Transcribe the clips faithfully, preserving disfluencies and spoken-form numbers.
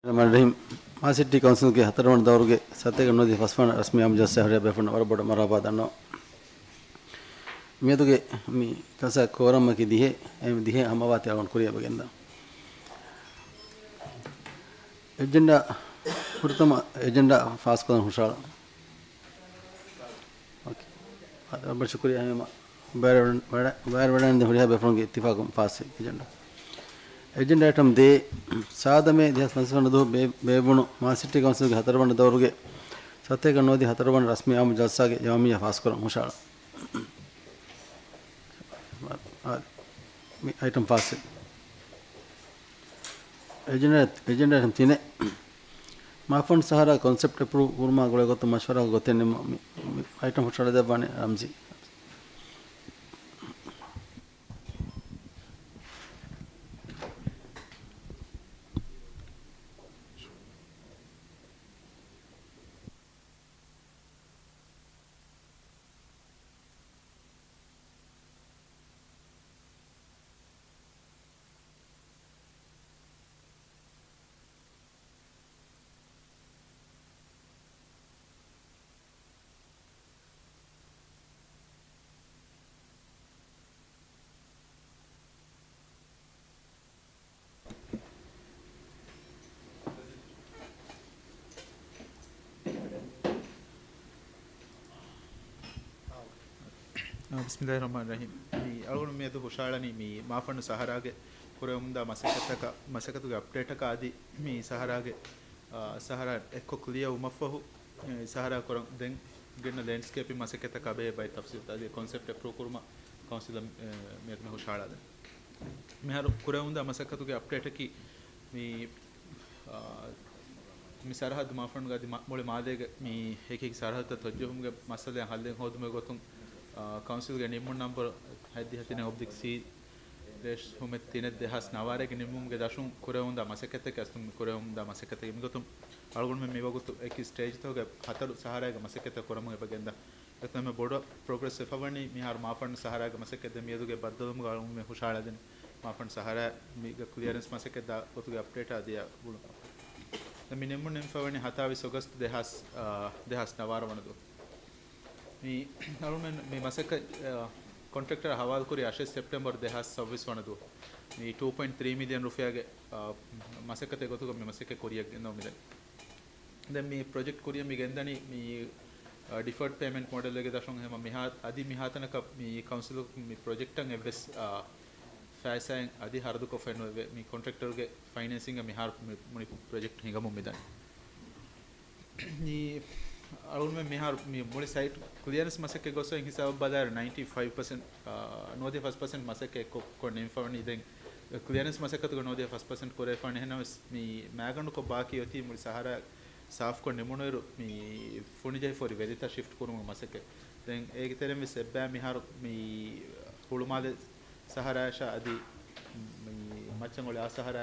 ރަހްމާން ރަހީމް. މާސިޓީ ކައުންސިލްގެ ހަތަރުވަނަ ދައުރުގެ ސަތޭކަ ނުވަދިހަ ފަސްވަނަ ރަސްމީ އާއްމު ޖަލްސާއަށް ހުރިހާ ބޭފުޅުންނަށް ވަރަށް ބޮޑަށް މަރުޙަބާ ދަންނަވަން. މިއަދުގެ މި ޖަލްސާ ކޯރަމަކީ ދިހަ، އެ ދިހަ ހަމަވާތީ އަޅުގަނޑު ކުރިއަށް ވެގެންދާ. އެޖެންޑާ، ފުރަތަމަ އެޖެންޑާ ފާސްކޮށްލަން ހުށަހަޅަން. އޯކޭ. ވަރަށް ޝުކުރިއްޔާ ހަމަ ބައިވެރިވެ-، ވަޑަ-، ބައިވެރިވެވަޑައިގެން ހުރިހާ ބޭފުޅުންގެ އިއްތިފާޤުން ފާސްވި އެޖެންޑާ. އެޖެންޑާ އައިޓަމް ދޭއް، ސާދަ މޭ ދެހާސް ފަންސަވީސް ވަނަ ދުވަހު ބޭ-، ބޭއްވުނު މާސިޓީ ކައުންސިލްގެ ހަތަރުވަނަ ދައުރުގެ ސަތޭކަ ނުވަދިހަ ހަތަރުވަނަ ރަސްމީ އާއްމު ޖަލްސާގެ ޔައުމިއްޔާ ފާސްކުރަން ހުށަހަޅަން. އާ، މި އައިޓަމް ފާސްވި. އެޖެންޑާ، އެޖެންޑާ އައިޓަމް ތިނެއް، މާފަންޑް ސަހަރާ ކޮންސެޕްޓް އެޕްރޫވް ކުރުމާ ގުޅޭ ގޮތުން މަޝްވަރާ ގޮތެއް ނިންމުން. މި، މި އައިޓަމް ހުށަހަޅަދެއްވާނެ ރަމްޒީ. އާ، ބިސްމިއްލާހިއްރަޙްމާނިއްރަޙީމް. މި އަޅުގަނޑު މިއަދު ހުށަހަޅަނީ މި މާފަންޑު ސަހަރާގެ ކުރެވެމުންދާ މަސައްކަތަކަށް، މަސައްކަތުގެ އަޕްޑޭޓަކަށް އަދި މި ސަހަރާގެ، އާ، ސަހަރާ އެއްކޮށް ކްލިއަރ ވުމަށްފަހު، އެ، ސަހަރާ ކުރަން ދެން ގެންނަ ލޭންޑްސްކޭޕިން މަސައްކަތަކާ ބެހޭ ބައެއް ތަފްސީލްތައް އަދި ކޮންސެޕްޓް އެޕްރޫވް ކުރުމަށް ކައުންސިލަށް، އެ، މިއަދު މި ހުށަހަޅާލަން. މިހާރު ކުރެވެމުންދާ މަސައްކަތުގެ އަޕްޑޭޓަކީ މި، އާ، މި ސަރަހައްދު މާފަންޑުގެ އަދި މަ-، މުޅި މާލޭގެ މި އެކި އެކި ސަރަހައްދުތައް ތޮއްޖެހުމުގެ މައްސަލައިން ހައްލެއް ހޯދުމުގެ ގޮތުން، އާ، ކައުންސިލްގެ ނިންމުން ނަންބަރު ހަތްދިހަ ތިނެއް އޮބްލިކް ސީ ދޭސް ހުމެއް ތިނެއް ދެހާސް ނަވާރައިގެ ނިންމުމުގެ ދަށުން ކުރެވެމުންދާ މަސައްކަތަކީ އަސްލު މި ކުރެވެމުންދާ މަސައްކަތެއް. މިގޮތުން އަޅުގަނޑުމެން މިވަގުތު އެކި ސްޓޭޖްތަކުގެ ހަތަރު ސަހަރާގެ މަސައްކަތްތައް ކުރަމުން އެބަ ގެންދާ. އެތަންމެ ބޮޑަށް ޕްރޮގްރެސް ވެފަވަނީ މިހާރު މާފަންޑު ސަހަރާގެ މަސައްކަތް. ދެން މިއަދުގެ ބައްދަލުވުމުގަ އަޅުގަނޑުމެން ހުށަހަޅާދެން މާފަންޑު ސަހަރާ މީގެ ކްލިއަރެންސް މަސައްކަތް ދާ ގޮތުގެ އަޕްޑޭޓާ ދިޔަ ބުނު. ދެން މި ނިންމުން ނިންމިފަވަނީ ހަތާވީސް އޮގަސްޓް ދެހާސް، އާ، ދެހާސް ނަވާރަ ވަނަ ދުވަހު. މި އަޅުމެން މި މަސައްކަތް، އާ، ކޮންޓްރެކްޓަރ ހަވާލުކުރީ އަށެއް ސެޕްޓެމްބަރު ދެހާސް ސައުވީސް ވަނަ ދުވަހު. މި ޓޫ ޕޮއިންޓް ތްރީ މިލިއަން ރުފިޔާގެ، އާ، މަސައްކަތެއް ގޮތުގަ މި މަސައްކަތް ކުރިއަށް ގެންދަވަމުން މިދަނީ. ދެން މި ޕްރޮޖެކްޓް ކުރިއަށް މި ގެންދަނީ މި، އަ، ޑިފަރޑް ޕޭމެންޓް މޮޑެލްގެ ދަށުން. ހަމަ މިހާ-، އަދި މިހާތަނަކަށް މި ކައުންސިލު މި ޕްރޮޖެކްޓަށް އެއްވެސް، އަ، ފައިސާއެއް އަދި ހަރަދުކޮށްފައެއް ނުވެވޭ. މި ކޮންޓްރެކްޓަރުގެ ފައިނޭންސިންގ މިހާރު މި މުޅި ޕްރޮޖެކްޓް ހިނގަމުން މިދަނީ. މި އަޅުގަނޑުމެން މިހާރު މި މުޅި ސައިޓް ކްލިއަރެންސް މަސައްކަތް ގޮސް އޮތް ހިސާބަށް ބަލާއިރު ނައިންޓީ ފައިވް ޕަސެންޓް، އަ، ނުވަދިހަ ފަސް ޕަސެންޓް މަސައްކަތް ކޮށް، ކޮށް ނިންމިފަވަނީ. ދެން ކްލިއަރެންސް މަސައްކަތުގަ ނުވަދިހަ ފަސް ޕަސެންޓް ކުރެވިފައިވަނީ. އެހެންނަމަވެސް މި މައިގަނޑުކޮށް ބާކީ އޮތީ މުޅި ސަހަރާ ސާފްކޮށް ނިމުނުއިރު މި ފުނިޖެހިފަ ހުރި ވެލިތައް ޝިފްޓް ކުރުމުގެ މަސައްކަތް. ދެން އޭގެ ތެރެއިން ވެސް އެއްބައި މިހާރު މި ހުޅުމާލެ ސަހަރާއަށާ އަދި މި މައްޗަންގޮޅި އާ ސަހަރާ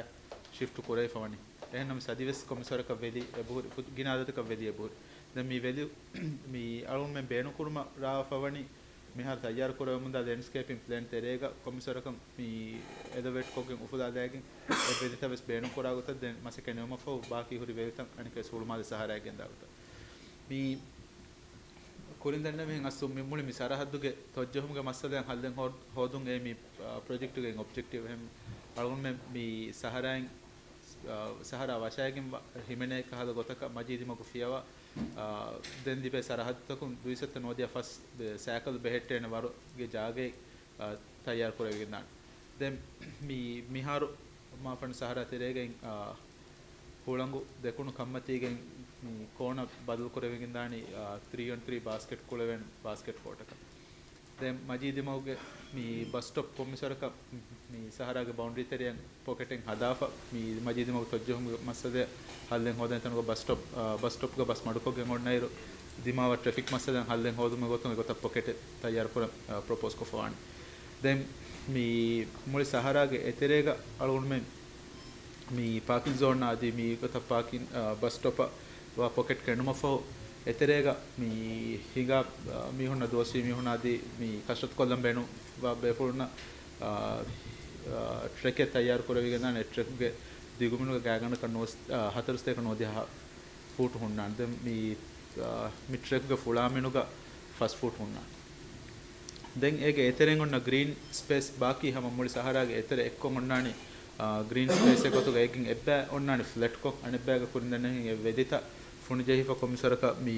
ޝިފްޓް ކުރެވިފަވަނީ. އެހެންނަމަވެސް އަދިވެސް ކޮންމެސް ވަރަކަށް ވެލި އެބަހުރި، ގިނަ އަދަދަކަށް ވެލި އެބަހުރި. ދެން މި ވެލި މި އަޅުގަނޑުމެން ބޭނުންކުރުމަށް ރާވާފަވަނީ މިހާރު ތައްޔާރު ކުރެވެމުންދާ ލެންޑްސްކޭޕިން ޕްލޭން ތެރޭގަ ކޮންމެސް ވަރަކަށް މި އެލަވޭޓްކޮށްގެން އުފުލާލައިގެން އެ ވެލިތައް ވެސް ބޭނުންކުރާ ގޮތަށް ދެން މަސައްކަތް ނިމުމަށްފަހު ބާކީ ހުރި ވެލިތައް އަނެއްކާވެސް ހުޅުމާލެ ސަހަރާއަށް ގެންދާ ގޮތަށް. މި ކުރިން ދެންނެވިހެން އަސްލު މި މުޅި މި ސަރަހައްދުގެ ތޮއްޖެހުމުގެ މައްސަލައިން ހައްލެއް ހޯ-، ހޯދުން އެ މި، އާ، ޕްރޮޖެކްޓުގެ އޮބްޖެކްޓިވް. އެހެން އަޅުގަނޑުމެން މި ސަހަރާއިން، އާ، ސަހަރާ ވަށައިގެން ވަ-، ހިމެނޭ ކަހަލަ ގޮތަކަށް މަޖީދިމަގު ފިޔަވާ، އާ، ދެން ލިބޭ ސަރަހައްދުތަކުން ދުއިސައްތަ ނުވަދިހަ ފަސް ސައިކަލް ބެހެއްޓޭނެ ވަރުގެ ޖާގައެއް، އާ، ތައްޔާރު ކުރެވިގެންދާނެ. ދެން މި މިހާރު މާފަންޑު ސަހަރާ ތެރޭގައި، އާ، ހުޅަނގު ދެކުނު ކަންމަތީގައި މި ކޯނަ ބަދަލު ކުރެވިގެންދާނީ، އާ، ތްރީ އޮން ތްރީ ބާސްކެޓް ކުޅެވޭނެ ބާސްކެޓް ކޯޓަކަށް. ދެން މަޖީދިމަގުގެ މި ބަސް ސްޓޮޕް ކޮންމެސް ވަރަކަށް މި ސަހަރާގެ ބައުންޑްރީ ތެރެއަށް ޕޮކެޓެއް ހަދާފަ، މި މަޖީދިމަގު ތޮއްޖެހުމުގެ މައްސަލައަށް ހައްލެއް ހޯދަން ތަނުގަ ބަސް ސްޓޮޕް، އާ، ބަސް ސްޓޮޕްގަ ބަސް މަޑުކޮށްގެން އޮންނައިރު، ދިމާވާ ޓްރެފިކް މައްސަލައިން ހައްލެއް ހޯދުމުގެ ގޮތުން އެގޮތަށް ޕޮކެޓެއް ތައްޔާރުކުރަން، އާ، ޕްރޮޕޯސް ކޮށްފަވާނެ. ދެން މި މުޅި ސަހަރާގެ އެތެރޭގަ އަޅުގަނޑުމެން މި ޕާކިން ޒޯން އަދި މި ގޮތަށް ޕާކިން، އާ، ބަސް ސްޓޮޕަށް ވާ ޕޮކެޓް ކެނޑުމަށްފަހު، އެތެރޭގަ މި ހިނގާ، އާ، މީހުންނަށް ދުވަސްވީ މީހުންނަށް އަދި މި ކަސްރަތު ކޮށްލަން ބޭނުންވާ ބޭފުޅުންނަށް، އާ، އާ، ޓްރެކެއް ތައްޔާރު ކުރެވިގެންދާނެ. ޓްރެކްގެ ދިގުމިނުގެ ގާތްގަނޑަކަށް ނުވަސް-، އާ، ހަތަރު ސަތޭކަ ނުވަދިހަ ފޫޓު ހުންނާނެ. ދެން މި، އާ، މި ޓްރެކްގެ ފުޅާމިނުގަ ފަސް ފޫޓު ހުންނާނެ. ދެން އޭގެ އެތެރެއިން އޮންނަ ގްރީން ސްޕޭސް ބާކީ ހަމަ މުޅި ސަހަރާގެ އެތެރެ އެއްކޮށް އޮންނާނީ، އާ، ގްރީން ސްޕޭސްއެއް ގޮތުގަ އެއްގެން އެއްބައި އޮންނާނީ ފްލެޓްކޮށް، އަނެއްބައިގަ ކުރިން ދެންނެހިން އެ ވެދިތައް ފުނިޖެހިފަ ކޮންމެސްވަރަކަށް މި،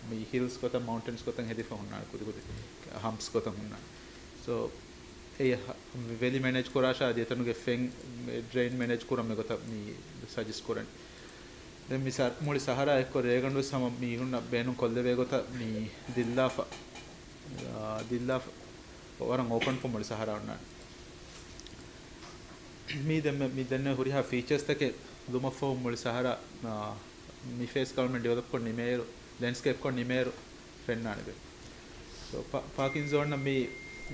މި ހިލްސް ގޮތަށް، މައުންޓެންސް ގޮތަށް ހެދިފަ ހުންނާނެ ކުދިކުދި ހަމްޕްސް ގޮތަށް ހުންނާނެ. ސޯ، އެ ހަ-، ވެލި މެނޭޖް ކުރާށާ އަދި އެތަނުގެ ފެން ޑްރެއިން މެނޭޖް ކުރަން މި ގޮތަށް މި ސަޖެސްޓް ކުރަން. ދެން މި ސަ-، މުޅި ސަހަރާ އެއްކޮށް ރޭގަނޑުވެސް ހަމަ މީހުންނަށް ބޭނުން ކޮށްލެވޭ ގޮތަށް މި ދިއްލާފަ، އާ، ދިއްލާފަ ވަރަށް އޯޕަންކޮށް މުޅި ސަހަރާ އޮންނާނެ. މީ ދެންމެ-، މި ދެންނެވި ހުރިހާ ފީޗާސްތަކެއް ލުމަށްފަހު މުޅި ސަހަރާ، އާ، މި ފޭސް ގަވަރމެންޓް ޑިވެލޮޕްކޮށް ނިމޭއިރު، ލެންޑްސްކޭޕްކޮށް ނިމޭއިރު ފެންނާނެ ދެން. ސޯ، ޕާ-، ޕާކިން ޒޯނަށް މި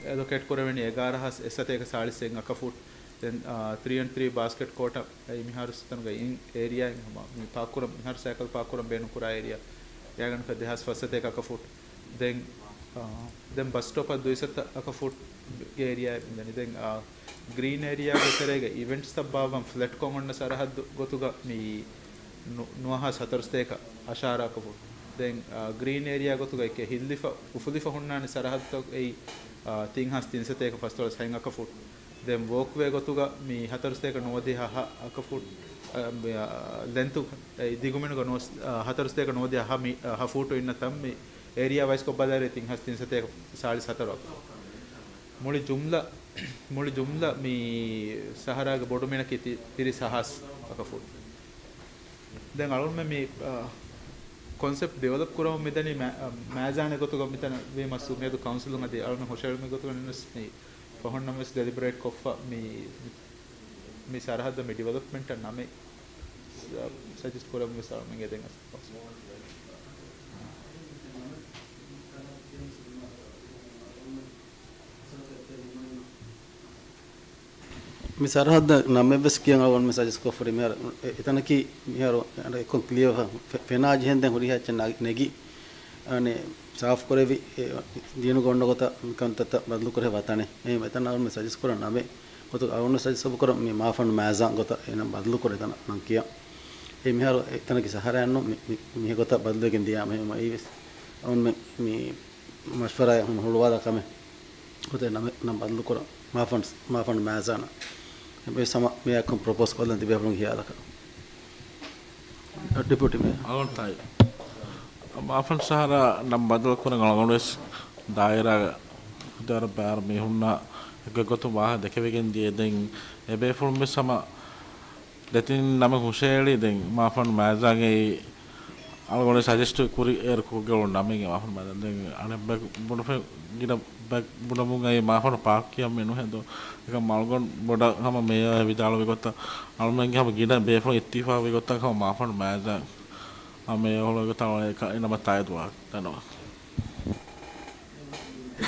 އެލޮކޭޓް ކުރެވެނީ އެގާރަ ހާސް އެއްސަތޭކަ ސާޅީސް އެއް އަކަ ފޫޓް. ދެން، އާ، ތްރީ އެންޑް ތްރީ ބާސްކެޓް ކޯޓަށް އެއީ މިހާރު ސަތަނުގަ އިން އޭރިއާއިން ހަމަ މި ޕާކް ކުރަން، މިހާރު ސައިކަލް ޕާކް ކުރަން ބޭނުން ކުރާ އޭރިއާ. ގާތްގަނޑަކަށް ދެހާސް ފަސްސަތޭކަ އަކަ ފޫޓް. ދެން، އާ، ދެން ބަސް ސްޓޮޕަށް ދުއިސައްތަ އަކަ ފޫޓް ގެ އޭރިއާއެއް މިދަނީ. ދެން، އާ، ގްރީން އޭރިއާގެ ތެރޭގަ އިވެންޓްސްތައް ބާއްވަން ފްލެޓްކޮށް އޮންނަ ސަރަހައްދު ގޮތުގަ މި ނު-، ނުވަހާ ހަތަރު ސަތޭކަ އަށާރަ އަކަ ފޫޓް. ދެން، އާ، ގްރީން އޭރިއާ ގޮތުގަ އެކެ ހިއްލިފަ، އުފުލިފަ ހުންނާނެ ސަރަހައްދުތައް އެއީ، އާ، ތިން ހާސް ތިން ސަތޭކަ ފަސްދޮޅަސް ހަތް އަކަ ފޫޓް. ދެން ވޯކްވޭ ގޮތުގަ މި ހަތަރު ސަތޭކަ ނުވަދިހަ ހަ އަކަ ފޫޓް، އާ، މި، އާ، ލެންތު، އެ، ދިގުމިނުގަ ނުވަސް-، އާ، ހަތަރު ސަތޭކަ ނުވަދިހަ ހަ މި-، އާ، ހަ ފޫޓު އިންނަ ތަން މި އޭރިއާ ވައިސް ކޮށް ބަލާއިރު ތިން ހާސް ތިން ސަތޭކަ ސާޅީސް ހަތަރު އަކަ. މުޅި ޖުމްލަ، މުޅި ޖުމްލަ މި ސަހަރާގެ ބޮޑުމިނަކީ ތި-، ތިރީސް ހާސް އަކަ ފޫޓް. ދެން އަޅުގަނޑުމެން މި، އާ، ކޮންސެޕްޓް ޑިވެލޮޕް ކުރަމުން މިދަނީ މަ-، އާ، މައިޒާނެއް ގޮތުގަ މިތަނަށް ވީމަ ސު-، މިއަދު ކައުންސިލުން އަދި އަޅުގަނޑު ހުށަހެޅުމުގެ ގޮތުގަ ނަމަވެސް މި ފަހުން ނަމަވެސް ޑެލިބަރޭޓް ކޮށްފަ މި، މި ސަރަހައްދަށް މި ޑިވެލޮޕްމަންޓަށް ނަމެއް ސަ-، ސަޖެސްޓް ކުރަމުން ވެސް އަޅުގަނޑުމެން އެދެން އަސް މި ސަރަހައްދަށް ނަމެއްވެސް ކިޔަން އަޅުގަނޑުމެން ސަޖެސްޓް ކޮށްފަ މިހާރު އެ-، އެތަނަކީ މިހާރު އަން އެއްކޮށް ކްލިއަރ ފެ-، ފެނާ ޖެހެން ދެން ހުރިހާ އެއްޗެއް ނަގި-، ނެގި، އަނެއް ސާފު ކުރެވި، އެ، ދީނުގަ އޮންނަ ގޮތަށް މި ކަންތައްތައް ބަދަލު ކުރެވޭ ވަތަނެއް. އެހެން އެތަނަށް އަޅުގަނޑުމެން ސަޖެސްޓް ކުރަން ނަމެއް ގޮތުގަ އަޅުގަނޑު ސަޖެސްޓް ކުރަން މި މާފަންޑު މައިޒާން ގޮތަށް އޭނަ ބަދަލު ކުރޭ ތަނަށް ނަން ކިޔަން. އެ މިހާރު އެތަނަކީ ސަހަރާއެއް ނޫން، މި-، މި-، މިހެން ގޮތަށް ބަދަލުވެގެން ދިޔާ މެ-، މަ-، އެއީވެސް އަޅުގަނޑުމެން މި މަޝްވަރާއެއް ހުޅުވާލާ ކަމެއް ގޮތެއް ނަމެއް ނަން ބަދަލު ކުރަން މާފަންޑް، މާފަންޑު މައިޒާނަށް. އެ ސަމަ މިއާއެކު ޕްރޮޕޯސް ކޮށްލަން ތިބޭފުޅުންގެ ހިޔާލަކަށް. ޑެޕިއުޓީ މޭޔަރ. އަޅުގަނޑު ތާއީ. މާފަންޑު ސަހަރާ ނަން ބަދަލު ކުރަން އަޅުގަނޑުވެސް ދާއިރާގަ ދާއިރާ ބާރު މީހުންނާ އެއްގޮތުން ވާހަކަ ދެކެވިގެން ދިޔަ. ދެން އެބޭފުޅުންވެސް ހަމަ ދެތިން ނަމެއް ހުށައެޅި. ދެން މާފަންޑު މައިޒާގައި އަޅުގަނޑު ސަޖެސްޓް ކުރި އޭރު ކުގަޅު ނަމެއް މާފަންޑު މައިޒާ. ދެން އަނެއް ބައެއް ބުނެފަ ގިނަ ބައެއް ބުނެމުން އައި މާފަންޑު ޕާކް ކިޔަން މި ނުހެދޯ. އެކަމް އަޅުގަނޑު ބޮޑަށް ހަމަ މޭޔަރ ވިދާޅުވި ގޮތަށް އަޅުމެންގެ ހަމަ ގިނަ ބޭފުޅުން އިއްތިފާގުވި ގޮތަށް ހަމަ މާފަންޑު މައިޒާ ހަމަ މޭޔަރ ހުޅުވި ގޮތަށް އަޅުގަނޑު އެކަ އެނަމަ ތާއީދުވާ ދަންނަވަން.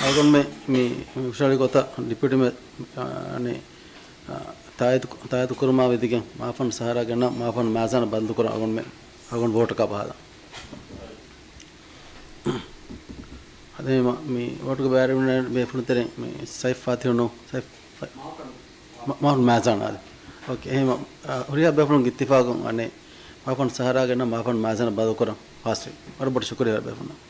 އަޅުގަނޑުމެން މި ހުށަހެޅި ގޮތަށް ޑެޕިއުޓީ މޭޔަރ، އާ، އަނެއް، އާ، ތާއީދު، ތާއީދު ކުރުމާ ވެދިގެން މާފަންޑު ސަހަރާގެ ނަން މާފަންޑު މައިޒާނަށް ބަދަލު ކުރަން އަޅުގަނޑުމެން، އަޅުގަނޑު ވޯޓަކާ ބަހާލަން. އަދި މަ-، މި ވޯޓުގެ ބައިވެރިވުން ބޭފުޅުންތެރިން މި ސައިފް ފާތިހު ނޫ، ސައިފް ފަ-، މާ-، މާފަންޑު މައިޒާނާ އަދި. އޯކޭ، އެހެން މަ-، އާ، ހުރިހާ ބޭފުޅުން އިއްތިފާގުން އަނެއް މާފަންޑު ސަހަރާގެ ނަން މާފަންޑު މައިޒާނަށް ބަދަލު ކުރަން ފާސްޓް ވެ. ވަރަށް ބޮޑަށް ޝުކުރިއްޔާ ބޭފުޅުންނަށް.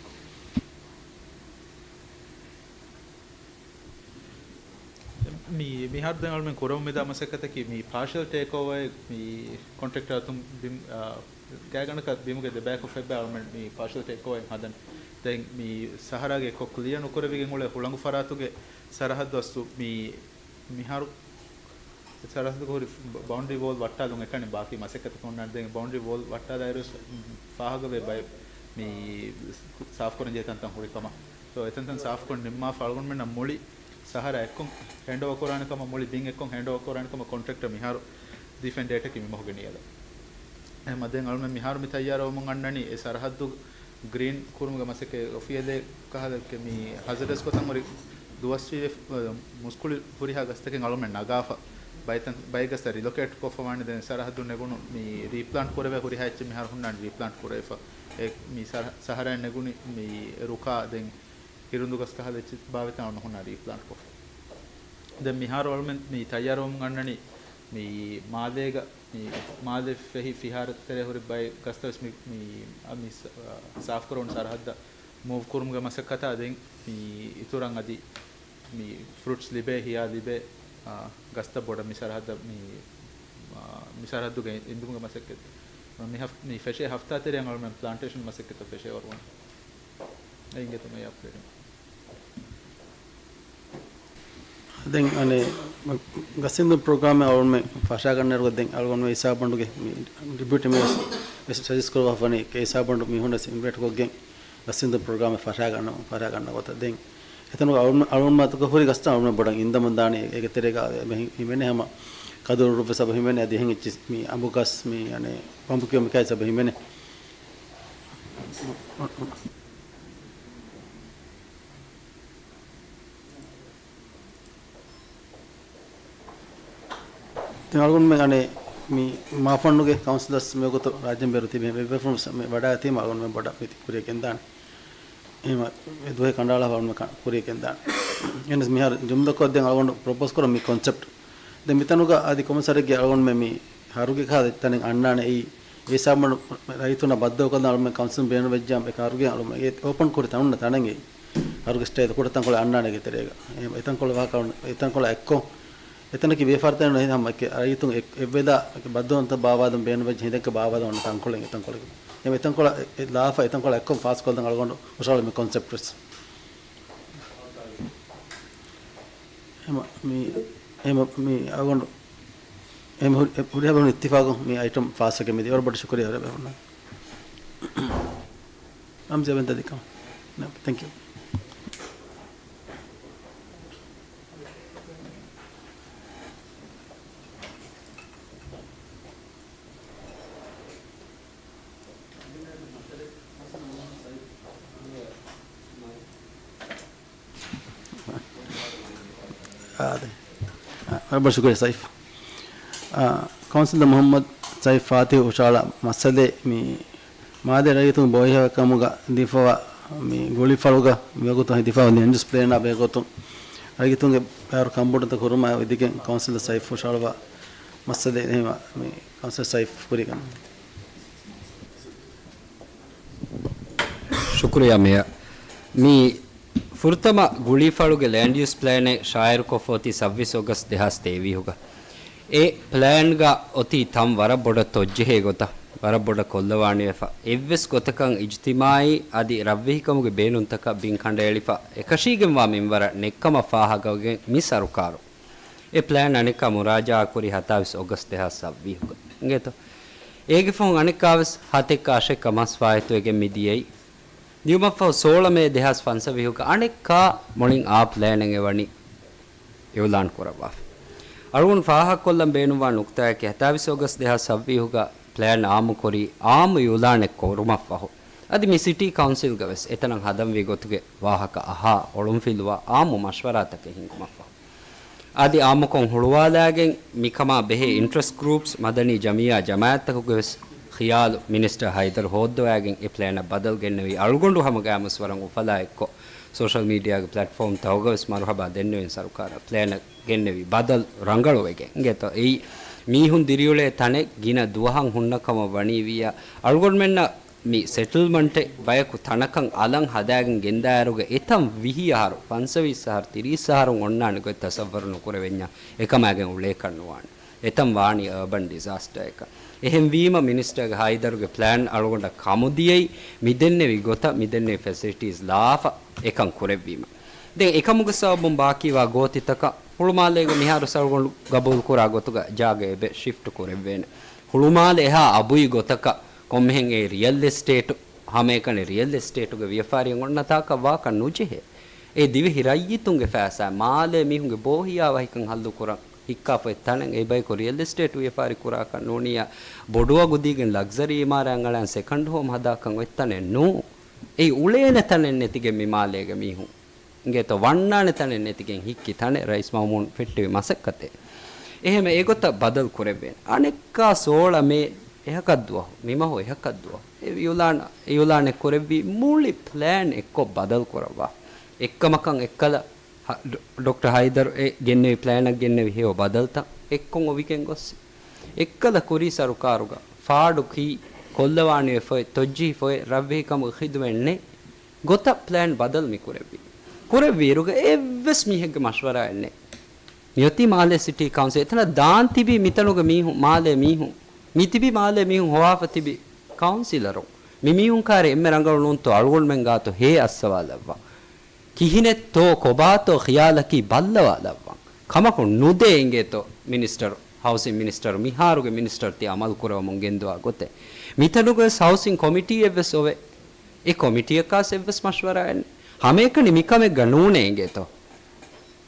މި-، މިހާރު ދެން އަޅުމެން ކުރަމުން މިދާ މަސައްކަތަކީ މި ޕާޝަލް ޓޭކްއޯވަރ މި ކޮންޓްރެކްޓަރ އަތުން ބިމް-، އާ، ގާތްގަނޑަކަށް ބިމުގެ ދެބަޔަކު ފެއްބައި އަޅުމެން މި ޕާޝަލް ޓޭކްއޯވަރ ހަދަން. ދެން މި ސަހަރާގެ އެއްކޮށް ކްލިއަރ ނުކުރެވިގެން އުޅޭ ހުޅަނގު ފަރާތުގެ ސަރަހައްދު އަސްލު މި މިހާރު ސަރަހައްދުގަ ހުރި ބަ-، ބައުންޑްރީ ވޯލް ވައްޓާލުން އެކަނި ބާކީ މަސައްކަތަކަށް އޮންނާނެ. ދެން ބައުންޑްރީ ވޯލް ވައްޓާލާއިރު ވެސް ފާހަގަވޭ ބައެއް މި ސާފުކުރަން ޖެހޭ ތަންތަން ހުރި ކަމަށް. ސޯ، އެތަންތަން ސާފުކޮށް ނިންމާފަ އަޅުގަނޑުމެންނަށް މުޅި ސަހަރާ އެއްކޮށް ހެންޑްއޯވަރ ކުރާނެ ކަމަށް، މުޅި ބިން އެއްކޮށް ހެންޑްއޯވަރ ކުރާނެ ކަމަށް ކޮންޓްރެކްޓަރ މިހާރު ދީފައިން ޑޭޓަކީ މި މަހުގެ ނިޔަލަށް. އެހެންމަ ދެން އަޅުމެން މިހާރު މި ތައްޔާރުވަމުން އަންނަނީ އެ ސަރަހައްދު ގްރީން ކުރުމުގެ މަސައްކަތް އޮފިއަލޭ ކަހަލަ މި ހަޒަޑަސް ގޮތަށް ހުރި ދުވަސްވީ މުސްކުޅި ހުރިހާ ގަސްތަކެއް އަޅުމެން ނަގާފަ، ބައިތަން-، ބައެއް ގަސްތައް ރިލޮކޭޓް ކޮށްފަ ވާނެ. ދެން ސަރަހައްދުން ނެގުނު މި ރީޕްލާންޓް ކުރެވޭ ހުރިހާ އެއްޗެއް މިހާރު ހުންނާނެ ރީޕްލާންޓް ކުރެވިފަ. އެ މި ސަރަ-، ސަހަރާއިން ނެގުނި މި ރުކާ ދެން ކިރުނދު ގަސް ކަހަލަ އެއްޗެއް ބާވަތަށް އަޅުން ހުންނާނެ ރީޕްލާންޓް ކޮށްފަ. ދެން މިހާރު އަޅުމެން މި ތައްޔާރުވަމުން އަންނަނީ މި މާލޭގަ، މި މާލެ ފެހި ފިހާރަ ތެރޭ ހުރި ބައެއް ގަސްތައް ވެސް މި، މި، އަ، މި ސ-، އ، ސާފުކުރުން ސަރަހައްދަށް މޫވް ކުރުމުގެ މަސައްކަތާ ދެން މި އިތުރަށް އަދި މި ފްރޫޓްސް ލިބޭ، ހިޔާ ލިބޭ، އ، ގަސްތައް ބޮޑަށް މި ސަރަހައްދަށް މި، އ، މި ސަރަހައްދުގަ އިންދުމުގެ މަސައްކަތް މި ހަފް-، މި ފެށޭ ހަފްތާ ތެރެއަށް އަޅުމެން ޕްލާންޓޭޝަން މަސައްކަތްތައް ފެށޭ ވަރުގަނޑު. އެ އިނގޭތޯ މި އަޕްޑޭޓް. ދެން އަނެއް ގަސްއިންދުން ޕްރޮގްރާމެއް އަޅުގަނޑުމެން ފަށާގަންނައިރުގަ ދެން އަޅުގަނޑުމެން އިސާބަނޑުގެ މި ޑެޕިއުޓީ މޭޔަރ ވެސް ސަޖެސްޓް ކުރައްވާފަ ވަނީ އެ އިސާބަނޑު މީހުން ވެސް އިންވައިޓް ކޮށްގެން ގަސްއިންދުން ޕްރޮގްރާމެއް ފަށާގަންނަ، ފަށާގަންނަ ގޮތަށް ދެން އެތަނުގަ އަޅުގަނޑު، އަޅުގަނޑުމެން މަތުގަ ހުރި ގަސްތައް އަޅުގަނޑުމެން ބޮޑަށް އިންދަމުން ދާނެ. އޭގެ ތެރޭގަ އެބަ ހި-، ހިމެނޭ ހަމަ ކަދުރު ރުއްވެސް އެބަ ހިމެނޭ. އަދި އެހެން އެއްޗިސް މި އަނބު ގަސް މި އަނެއް ބަނބުކިޔޮ މިކައިސް އެބަ ހިމެނޭ. ދެން އަޅުގަނޑުމެން އަނެއް މި މާފަންޑުގެ ކައުންސިލަރސް މިވަގުތު ރާއްޖޭން ބޭރު ތިބި އެއްވެފުން ވެސް މި ވަޑައިގަތީމަ އަޅުގަނޑުމެން ބޮޑަށް މި ކުރިޔަށް ގެންދާނެ. އެހެން އެ ދުވަހެއް ކަނޑައަޅާފަ އަޅުގަނޑުމެން ކަ-، ކުރިޔަށް ގެންދާނެ. އެހެނަސް މިހާރު ޖުމްލަކޮށް ދެން އަޅުގަނޑު ޕްރޮޕޯސް ކުރަން މި ކޮންސެޕްޓް. ދެން މިތަނުގަ އަދި ކޮމެންޓްސް އަރެއްގެ އަޅުގަނޑުމެން މި ހަރުގެ ކާ ތަނެއް އަންނާނެ އެއީ އެ ހިސާބުން ރައްޔިތުންނާ ބައްދަލުކޮށްލަން އަޅުމެން ކައުންސިލުން ބޭނުންވެއްޖާމަ އެ ހަރުގެ އަޅުމެން އެ އޯޕަން ކުރި ތަނުންނަ ތަނެއް އެއީ. ހަރުގެ ސްޓޭލް ކުޑަ ތަންކޮޅެއް އަންނާނެ އޭގެ ތެރޭގަ. އެ އެތަންކޮޅަށް ވާހަކަ އެތަންކޮޅަށް އެއްކޮށް، އެތަނަކީ ވިޔަފާރިތަނެއް ނުވެ ހަމަ އެކެ ރައްޔިތުން އެ-، އެއްވެލާ އެކެ ބައްދަލުވުންތައް ބާވާލަން ބޭނުންވެއްޖެ ހިނދެއްކަ ބާވާލަން އޮންނަ ތަންކޮޅެއް އެތަންކޮޅެއް. އެ އެތަންކޮޅަށް އެ-، އެ ލާފަ އެތަންކޮޅަށް އެއްކޮށް ފާސްކޮށްލަން އަޅުގަނޑު ހުށަހަޅު މި ކޮންސެޕްޓް ވެސް. އެމަ މި، އެމަ މި އަޅުގަނޑު އެމަ ހުރި-، ހުރިހާ ބޭފުޅުން އިއްތިފާގުން މި އައިޓަމް ފާސްވެގެން މިދިޔަ. ވަރަށް ބޮޑަށް ޝުކުރިއްޔާ ހުރިހާ ބޭފުޅުންނަށް. އަމްޒި އެބައިން ދަދިކަމަށް. ތެންކް ޔޫ. އާދެ. އާ، ވަރަށް ބޮޑަށް ޝުކުރިއްޔާ ސައިފް. އާ، ކައުންސިލަރ މުޙައްމަދު ސައިފް ފާތިޙު ހުށަހަޅާ މައްސަލައެއް މި މާލޭ ރައްޔިތުން ބޯހިޔާވެރިކަމުގަ ދީފަވާ މި ގުޅިފަޅުގަ މިވަގުތު ހިދިފަވާ ލޭންޑް ޔޫސް ޕްލޭނާ ބެހޭގޮތުން ރައްޔިތުންގެ ބައިވަރު ކަންބޮޑުވުންތައް ކުރުމާ އެދިގެން ކައުންސިލަރ ސައިފް ހުށަހަޅުވާ މައްސަލައެއް މި ކައުންސިލަރ ސައިފް ކުރިގަންނަ. ޝުކުރިއްޔާ މޭޔަރ. މި ފުރަތަމަ ގުޅީފަޅުގެ ލޭންޑް ޔޫސް ޕްލޭނެއް ޝާއިރުކޮށްފަ އޮތީ ސައްބީސް އޮގަސްޓް ދެހާސް ތޭވީހުގަ. އެ ޕްލޭންގަ އޮތީ ތަން ވަރަށް ބޮޑަށް ތޮއްޖެހޭ ގޮތަށް، ވަރަށް ބޮޑަށް ކޮށްލަވާނެވެފަ. އެއްވެސް ގޮތަކަށް އިޖްތިމާޢީ އަދި ރަށްވެހިކަމުގެ ބޭނުންތަކަށް ބިން ކަނޑައެޅިފަ އެކަށީގެންވާ މިންވަރަށް ނެއްކަމަށް ފާހަގަވެގެން މި ސަރުކާރު އެ ޕްލޭން އަނެއްކާ މުރާޖަޢާކުރި ހަތާވީސް އޮގަސްޓް ދެހާސް ސައްބީހުގަ. އިނގޭތޯ؟ އޭގެ ފަހުން އަނެއްކާވެސް ހަތެއްކާ އަށެއްކާ މަސް ފާއިތުވެގެން މިދިޔައީ. ދިޔުމަށްފަހު ސޯޅަ މޭ ދެހާސް ފަންސަވީހުގަ އަނެއްކާ މުޅިން އާ ޕްލޭނެއް އެވަނީ އިޢުލާން ކުރައްވާފަ. އަޅުގަނޑު ފާހަގަކޮށްލަން ބޭނުންވާ ނުކުތާއަކީ، ހަތާވީސް އޮގަސްޓް ދެހާސް ސައްބީހުގަ ޕްލޭން އާއްމުކުރީ އާއްމު އިޢުލާނެއް ކުރުމަށްފަހު، އަދި މި ސިޓީ ކައުންސިލްގަވެސް އެތަނަށް ހަދަންވީ ގޮތުގެ ވާހަކަ އަހާ އޮޅުންފިލުވާ އާއްމު މަޝްވަރާތަކެއް ހިންގުމަށްފަހު، އަދި އާއްމުކޮށް ހުޅުވާލާގެން މިކަމާ ބެހޭ އިންޓްރެސްޓް ގްރޫޕްސް، މަދަނީ ޖަމިއްޔާ ޖަމާއަތްތަކުގެވެސް ޚިޔާލު މިނިސްޓަރ ހައިދަރު ހޯއްދަވާގެން އެ ޕްލޭނަށް ބަދަލު ގެންނެވި. އަޅުގަނޑު ހަމަގައިމުވެސް ވަރަށް އުފަލާ އެއްކޮށް ސޯޝަލް މީޑިއާގެ ޕްލެޓްފޯމްތަކުގަވެސް މަރުޙަބާ ދެންނެވިން ސަރުކާރަށް ޕްލޭނަށް ގެންނެވި ބަދަލު ރަނގަޅުވެގެން. އިނގޭތޯ؟ އެއީ މީހުން ދިރިއުޅޭ ތަނެއް ގިނަ ދުވަހަށް ހުންނަ ކަމަށް ވަނީ ވިއްޔާ، އަޅުގަނޑުމެންނަށް މި ސެޓްލްމަންޓެއް ބަޔަކު ތަނަކަށް އަލަށް ހަދާގެން ގެންދާއިރުގަ އެތަން ވިހި އަހަރު، ފަންސަވީސް އަހަރު، ތިރީސް އަހަރު އޮންނާނެ ގޮތް ތަސައްވަރު ނުކުރެވެންޏާ އެކަމާގެން އުޅޭކަށް ނުވާނެ. އެތަން ވާނީ އަރބަން ޑިޒާސްޓަރއެކަށް. އެހެންވީމަ މިނިސްޓަރގެ ހައިދަރުގެ ޕްލޭން އަޅުގަނޑަށް ކަމުދިޔައީ މިދެންނެވި ގޮތަށް، މިދެންނެވި ފެސިލިޓީސް ލާފަ އެކަން ކުރެއްވީމަ. ދެން އެކަމުގެ ސަބަބުން ބާކީވާ ގޯތިތަކަށް ހުޅުމާލޭގެ މިހާރު އަޅުގަނޑު ގަބޫލުކުރާ ގޮތުގަ ޖާގަ އެބަ ޝިފްޓް ކުރެއްވޭނެ. ހުޅުމާލެ އެހާ އަބުއި ގޮތަކަށް ކޮންމެހެން އެ ރިއަލް އެސްޓޭޓު ހަމައެކަނި ރިއަލް އެސްޓޭޓުގެ ވިޔަފާރިއެއް އޮންނަ ތާކަށް ވާކަށް ނުޖެހޭ. އެ ދިވެހި ރައްޔިތުންގެ ފައިސާ، މާލޭ މީހުންގެ ބޯހިޔާވަހިކަން ހައްލުކުރަން ހިއްކާފަ އޮތް ތަނެއް އެ ބަޔަކު ރިއަލް އެސްޓޭޓް ވިޔަފާރި ކުރާކަށް ނޫނިއްޔާ، ބޮޑު އަގު ދީގެން ލަގްޒަރީ އިމާރާތް އަޅާން ސެކަންޑް ހޯމް ހަދާކަށް އޮތް ތަނެއް ނޫން. އެ އުޅޭނެ ތަނެއް ނެތިގެން މި މާލޭގެ މީހުން އިނގޭތޯ ވަންނާނެ ތަނެއް ނެތިގެން ހިއްކި ތަނެއް ރައީސް މައުމޫން ފެއްޓެވި މަސައްކަތެއް. އެހެންވެ އެގޮތަށް ބަދަލު ކުރެއްވޭނެ. އަނެއްކާ ސޯޅަ މޭ އެހަކަށް ދުވަހު، މިމަހު އެހަކަށް ދުވަހު އެ އިއުލާން، އިއުލާނެއް ކުރެއްވީ މުޅި ޕްލޭން އެއްކޮށް ބަދަލު ކުރައްވާ. އެއްކަމަކަށް އެއްކަލަ ޑޮ-، ޑޮކްޓަރ ހައިދަރު އެ ގެންނެވި ޕްލޭނަށް ގެންނެވި ހެޔޮ ބަދަލުތައް އެއްކޮށް އޮވިގެން ގޮސް، އެއްކަލަ ކުރީ ސަރުކާރުގަ ފާޑު ކީ، ކޮށްލަވާނެ ފޮތް، ތޮއްޖިހި ފޮތް، ރަށްވެހިކަމުގެ ޚިދުމަތް ނެތް ގޮތަށް ޕްލޭން ބަދަލު މި ކުރެއްވީ. ކުރެއްވިއިރުގަ އެއްވެސް މީހެއްގެ މަޝްވަރާއެއް ނެތް. މިއޮތީ މާލޭ ސިޓީ ކައުންސިލް. އެތަނަށް ދާން ތިބީ މިތަނުގެ މީހުން، މާލޭ މީހުން. މި ތިބީ މާލޭ މީހުން ހޮވާފަ ތިބި ކައުންސިލަރުން. މި މީހުން ކާރި އެންމެ ރަނގަޅު ނޫންތޯ އަޅުގަނޑުމެން ގާތު ހޭ އައްސަވާލައްވާ. ކިހިނެއްތޯ ކޮބާތޯ ޚިޔާލަކީ ބައްލަވާލައްވާ. ކަމަކު ނުދޭ އިނގޭތޯ މިނިސްޓަރު، ހައުސިން މިނިސްޓަރު، މިހާރުގެ މިނިސްޓަރު ތި އަމަލު ކުރަވަމުން ގެންދުވާ ގޮތެއް. މިތަނުގަވެސް ހައުސިން ކޮމިޓީއެއްވެސް އޮވޭ. އެ ކޮމިޓީއަކާސް އެއްވެސް މަޝްވަރާއެއް ނެތް. ހަމައެކަނި މިކަމެއްގަ ނޫނޭ އިނގޭތޯ.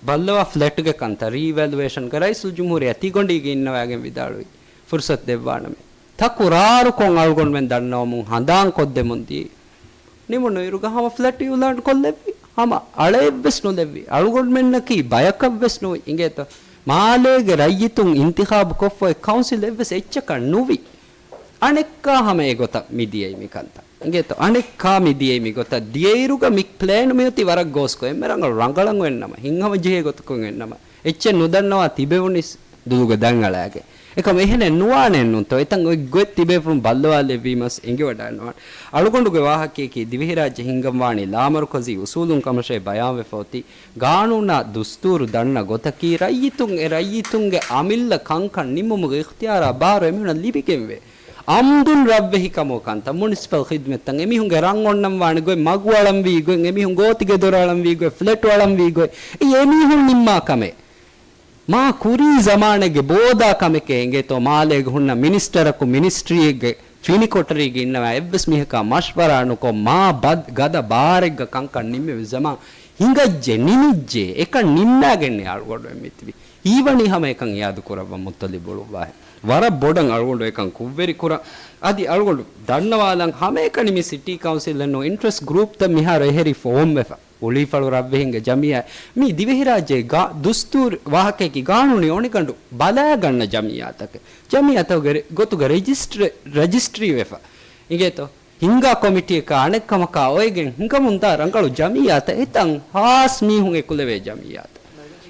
ބައްލަވާ ފްލެޓްގެ ކަންތައް ރީއިވެލުއޭޝަންގަ ރައީސުލްޖުމްހޫރިއްޔާ ތިގޮނޑީގަ އިންނަވާގެން ވިދާޅުވި. ފުރުސަތު ދެއްވާނަމޭ. ތަކުރާރުކޮށް އަޅުގަނޑުމެން ދަންނަވަމުން ހަނދާން ކޮށްދެމުން ދިޔައީ. ނިމުނުއިރުގަ ހަމަ ފްލެޓް އިއުލާން ކޮށްލެއްވި. ހަމަ އަޅައެއްވެސް ނުލެއްވި. އަޅުގަނޑުމެންނަކީ ބަޔަކަށްވެސް ނުވި އިނގޭތޯ. މާލޭގެ ރައްޔިތުން އިންތިޚާބު ކޮށްފަ އޮތް ކައުންސިލް އެއްވެސް އެއްޗަކަށް ނުވި. އަނެއްކާ ހަމަ އެގޮތަށް މިދިޔައީ މިކަންތައް. އިނގޭތޯ؟ އަނެއްކާ މިދިޔައީ މިގޮތަށް. ދިޔައިރުގަ މި ޕްލޭން މިއޮތީ ވަރަށް ގޯސްކޮށް. އެންމެ ރަނގަޅު ރަނގަޅަށް އޮތްނަމަ، ހިތްހަމަޖެހޭ ގޮތަކުން އޮތްނަމަ، އެއްޗެއް ނުދަންނަވާ ތިބެވުނީސް ދުލުގަ ދަތް އަޅާގެން. އެކަމަ އެހެނެއް ނުވާނެއްނޫންތޯ؟ އެތަން އޮތް ގޮތް ތިބޭފުޅުން ބައްލަވާލެއްވީމަސް އެނގިވަޑައިނުވާނެ. އަޅުގަނޑުގެ ވާހަކަޔަކީ ދިވެހިރާއްޖެ ހިންގަންވާނީ ލާމަރުކަޒީ އުސޫލުން ކަމަށޭ ބަޔާންވެފަ އޮތީ. ގާނޫނާ ދުސްތޫރު ދަންނަ ގޮތަކީ ރައްޔިތުން އެ ރައްޔިތުންގެ އަމިއްލަ ކަންކަން ނިންމުމުގެ އިޚްތިޔާރާ ބާރު އެމީހުނަށް ލިބިގެންވޭ. އަމްދުން ރަށްވެހިކަމުގެ ކަންތައް، މުނިސިޕަލް ޚިދުމަތްތައް، އެމީހުންގެ ރަށް އޮންނަންވާނެ ގޮތް، މަގު އަޅަންވީ ގޮތް، އެމީހުން ގޯތިގެދޮރު އަޅަންވީ ގޮތް، ފްލެޓު އަޅަންވީ ގޮތް، އެއީ އެމީހުން ނިންމާ ކަމެއް. މާ ކުރީ ޒަމާނެއްގެ ބޯދާ ކަމެކޭ އިނގޭތޯ މާލޭގަ ހުންނަ މިނިސްޓަރަކު މިނިސްޓްރީއެއްގެ ފިނިކޮޓަރީގަ އިންނަވާ އެއްވެސް މީހަކާ މަޝްވަރާ ނުކޮށް، މާ ބަދް ގަދަ ބާރެއްގަ ކަންކަން ނިންމެވި ޒަމާން ހިނގައްޖެ، ނިމިއްޖެ، އެކަން ނިންމާގެންނޭ އަޅުގަނޑުމެން މިތިބީ. ހީވަނީ ހަމަ އެކަން އިޔާދު ކުރައްވަން މުއްތަލިބް އުޅުއްވާހެން. ވަރަށް ބޮޑަށް އަޅުގަނޑު އެކަން ކުށްވެރި ކުރަން. އަދި އަޅުގަނޑު ދަންނަވާލަން ހަމައެކަނި މި ސިޓީ ކައުންސިލްއެއް ނޫން، އިންޓްރެސްޓް ގްރޫޕްތައް މިހާރު އެހެރީ ފޯމްވެފަ. އުޅީފަޅު ރަށްވެހިންގެ ޖަމިއްޔާ މީ ދިވެހިރާއްޖޭގެ ގާ-، ދުސްތޫރު ވާހަކައަކީ ގާނޫނީ އޮނިގަނޑު ބަލާގަންނަ ޖަމިއްޔާތަކެއް. ޖަމިއްޔާތަކުގެ ރެ-، ގޮތުގަ ރެޖިސްޓްރ-، ރަޖިސްޓްރީވެފަ. އިނގޭތޯ؟ ހިންގާ ކޮމިޓީއަކާ އަނެއްކަމަކާ އޮވެގެން ހިނގަމުންދާ ރަނގަޅު ޖަމިއްޔާތައް އެތަން ހާސް މީހުން އެކުލެވޭ ޖަމިއްޔާތައް.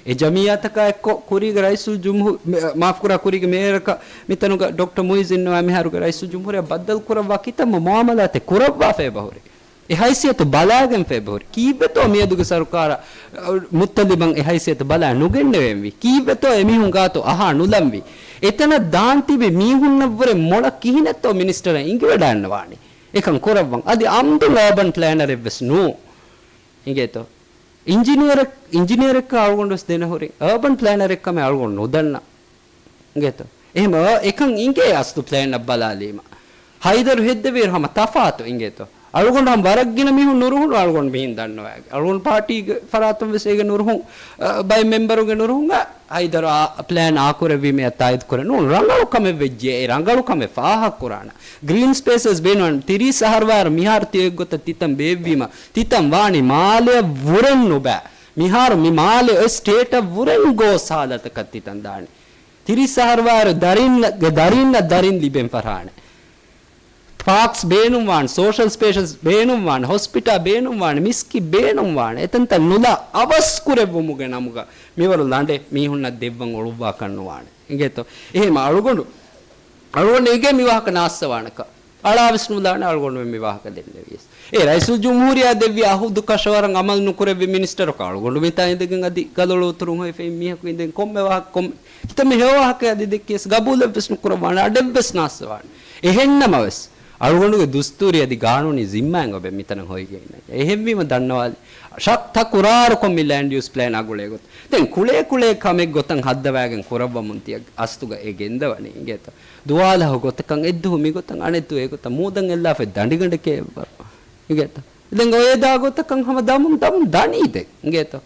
އެ ޖަމިއްޔާތަކާ އެއްކޮށް ކުރީގެ ރައީސުލް ޖުމްހޫ-، މެ-، މާފުކުރާ ކުރީގެ މޭޔަރަކަށް މިތަނުގަ ޑޮކްޓަރ މުއިއްޒު އިންނަވާ މިހާރުގެ ރައީސުލް ޖުމްހޫރިއްޔާ ބައްދަލު ކުރައްވާ ކިތައްމެ މުއާމަލާތެއް ކުރައްވާފައި އެބަހުރި. އެ ހައިސިއްޔަތު ބަލާގެންފަ އެބަހުރި. ކީއްވެތޯ މިއަދުގެ ސަރުކާރަށް، އަ، މުއްތަލިބަށް އެ ހައިސިއްޔަތު ބަލާ ނުގެންނެވެންވީ؟ ކީއްވެތޯ އެމީހުން ގާތު އަހާ ނުލަންވީ؟ އެތަނަށް ދާން ތިބި މީހުންނަށްވުރެ މޮޅަށް ކިހިނެއްތޯ މިނިސްޓަރަށް އިނގިވަޑައިންނަވާނީ؟ އެކަން ކުރައްވަން. އަދި އަމްދުން އާބަން ޕްލޭނަރެއްވެސް ނޫން. އިނގޭތޯ؟ އިންޖިނިއަރެއް، އިންޖިނިއަރެއްކަށް އަޅުގަނޑުވެސް ދެނެހުރި. އާބަން ޕްލޭނަރެއްކަމެއް އަޅުގަނޑު ނުދަންނަ. އިނގޭތޯ؟ އެހެން އެކަން އިނގޭ އަސްލު ޕްލޭނަށް ބަލާލީމަ. ހައިދަރު ހެއްދެވިއިރު ހަމަ ތަފާތު އިނގޭތޯ؟ އަޅުގަނޑު ހަމަ ވަރަށް ގިނަ މީހުން ނުރުހުނު އަޅުގަނޑު މިހިން ދަންނަވައިގެން. އަޅުގަނޑު ޕާޓީގެ ފަރާތުން ވެސް އޭގެ ނުރުހުން، އަ، ބައެއް މެމްބަރުގެ ނުރުހުން އަ، ހައިދަރު އާ ޕްލޭން އާކުރެއްވީމޭ ތާއީދު ކުރޭ. ނޫން، ރަނގަޅު ކަމެއް ވެއްޖެ. އެ ރަނގަޅު ކަމެއް ފާހަގަ ކުރާނަ. ގްރީން ސްޕޭސަސް ބޭނުން. ތިރީސް އަހަރު ވާއިރު މިހާރު ތި އޮތް ގޮތަށް ތިތަން ބޭއްވީމަ، ތިތަން ވާނީ މާލެއަށް ވުރެން ނުބައި. މިހާރު މި މާލެ އޮތް ސްޓޭޓަށް ވުރެން ގޯސް ހާލަތަކަށް ތިތަން ދާނީ. ތިރީސް އަހަރު ވާއިރު ދަރިންނަށް، ދަރިންނަށް ދަރިން ލިބެން ފަށާނެ. ޕާކްސް ބޭނުންވާނެ، ސޯޝަލް ސްޕޭޝަސް ބޭނުންވާނެ، ހޮސްޕިޓާ ބޭނުންވާނެ، މިސްކިތް ބޭނުންވާނެ، އެތަންތަން ނުލާ އަވަސް ކުރެއްވުމުގެ ނަމުގަ މިވަރު ލަނޑެއް މީހުންނަށް ދެއްވަން އޮޅުއްވާކަށް ނުވާނެ. އިނގޭތޯ؟ އެހެން އަޅުގަނޑު، އަޅުގަނޑު އެނގޭ މި ވާހަކަ ނާއްސަވާނެކަން. އަޅާވެސް ނުލާނެ އަޅުގަނޑުމެން މި ވާހަކަ ދެންނެވިޔަސް. އެ ރައީސުލްޖުމްހޫރިއްޔާ ދެއްވި އަހުދު ކަށަވަރަށް އަމަލު ނުކުރެއްވި މިނިސްޓަރަކަށް އަޅުގަނޑު މިތާ އިނދެގެން އަދި ގަލޮޅު އުތުރުން ހޮވި ފެން މީހަކު އިނދެގެން ކޮންމެ ވާހަކަ ކޮން-، ކިތަންމެ ހެޔޮ ވާހަކައެއް އަދި ދެއްކިޔަސް ގަބޫލެއްވެސް ނުކުރައްވާނެ، އަޑެއްވެސް ނާއްސަވާނެ. އެހެންނަމަވެސް، އަޅުގަނޑުގެ ދުސްތޫރީ އަދި ގާނޫނީ ޒިންމާއެއް އޮބެ މިތަނަށް ހޮވިގެން އިންނަނީ. އެހެންވީމަ ދަންނަވާލި، ޝައް ތަކުރާރުކޮށް މި ލޭންޑް ޔޫސް ޕްލޭން އަގުޅޭ ގޮތަށް. ދެން ކުޅޭ ކުޅޭ ކަމެއް ގޮތަށް ހައްދަވާގެން ކުރައްވަމުން ތިޔަ އަސްތުގަ އެ ގެންދަވަނީ އިނގޭތަ؟ ދުވާލަހު ގޮތަކަށް އެއްދުހު މިގޮތަށް އަނެއްދު އެގޮތަށް މޫދަށް އެއްލާފައި ދަނޑިގަނޑެކޭ އެއްވަރު. އިނގޭތަ؟ ދެން އޮޔެދާ ގޮތަކަށް ހަމަ ދަމުން ދަމުން ދަނީ ދެން. އިނގޭތަ؟